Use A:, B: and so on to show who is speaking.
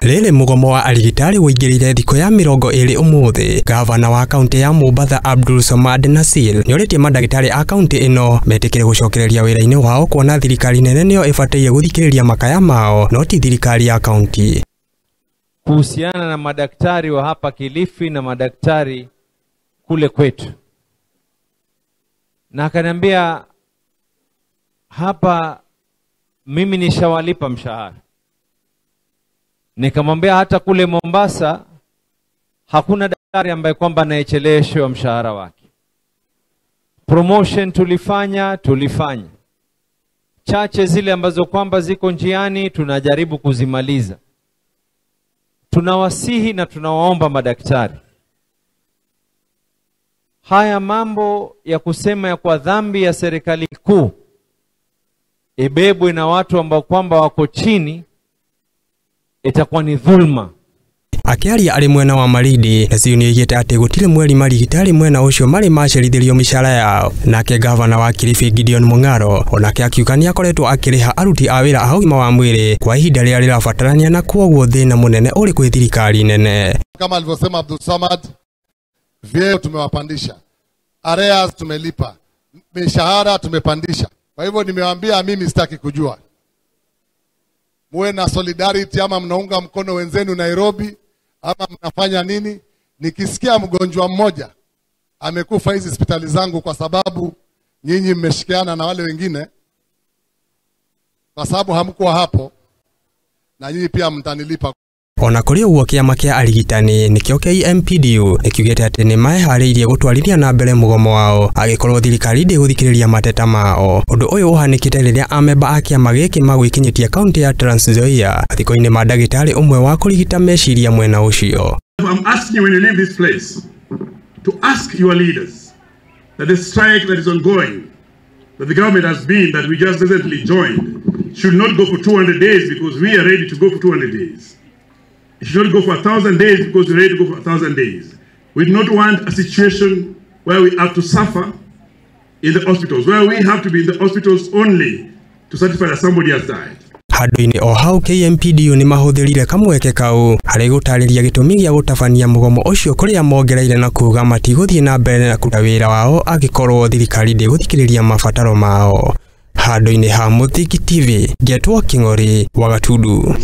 A: Rĩrĩ mũgomo wa arigitari wũingĩrĩire thikũ ya 20 ũmũthĩ. Gavana wa kaunti ya Mombasa Abdul Somad Nasir nĩorĩtie mandagĩtarĩ a kaunti ĩno metĩkĩre gũcokereria wĩra-inĩ wao kuona thirikari nene nĩyo ĩbataire gũthikĩrĩria makaya mao no ti thirikari ya kaunti.
B: Kuhusiana na madaktari wa hapa Kilifi na madaktari kule kwetu, na akaniambia hapa mimi nishawalipa mshahara. Nikamwambia hata kule Mombasa hakuna daktari ambaye kwamba anayecheleweshwa mshahara wake. Promotion tulifanya chache zile ambazo kwamba ziko njiani tunajaribu kuzimaliza. Tunawasihi na tunawaomba madaktari, haya mambo ya kusema ya kwa dhambi ya serikali kuu ibebwe na watu ambao kwamba wako chini itakuwa ni dhulma.
A: Akiaria arĩ mwena wa Malindi Nasir nĩoigĩte atĩ gũtirĩ mweri marigitari mwena ũcio marĩ macerithĩrio mĩcara yao. Nake gavana wa Kilifi Gideon Mung'aro onake akiuga nĩakoretwo akĩrĩha aruti a wĩra a ũgima wa mwĩrĩ kwa ihinda rĩrĩa rĩrabatarania na kwoguo thĩna mũnene ũrĩ kwĩ thirikari nene.
C: Kama alivyosema Abdul Samad, vyeo tumewapandisha, arrears tumelipa, mishahara tumepandisha. Kwa hivyo nimewaambia mimi sitaki kujua muwe na solidarity ama mnaunga mkono wenzenu Nairobi ama mnafanya nini. Nikisikia mgonjwa mmoja amekufa hizi hospitali zangu kwa sababu nyinyi mmeshikiana na wale wengine, kwa sababu hamkuwa hapo, na nyinyi pia mtanilipa.
A: Ona kũrĩ ũguo kĩama kĩa arigitani nĩkĩo KMPDU nĩkiugĩte atĩ nĩmeharĩirie gũtwarithia na mbere mũgomo wao angĩkorwo thirikari ndĩgũthikĩrĩria mateta mao. Ũndũ ũyũ ũhanĩkĩte rĩrĩa amemba a kĩama gĩkĩ magwĩkinyĩtie kaunti ya Trans Nzoia mathiko-inĩ ma ndagĩtarĩ ũmwe wa kũrigita meciria mwena ũcio.
D: I'm asking you when you leave this place to ask your leaders that the strike that is ongoing, that the government has been, that we just recently joined, should not go for 200 days because we are ready to go for 200 days. It should not go for 1,000 days because we're ready to go for 1,000 days. We do not want a situation where we have to suffer in the hospitals, where we have to be in the hospitals only to certify that somebody has died.
A: Handũ-inĩ o hau KMPDU nĩmahũthĩrire kamweke kau harĩ gũtarĩria gĩtũmi gĩa gũtabania mũgomo ũcio kũrĩa mongereire na kuga matigũthiĩ na mbere na kũruta wĩra wao angĩkorwo thirikari ndĩgũthikĩrĩria mabataro mao. Handũ-inĩ ha Mũthingi TV, Ngetwo King'ori wa Gatundu.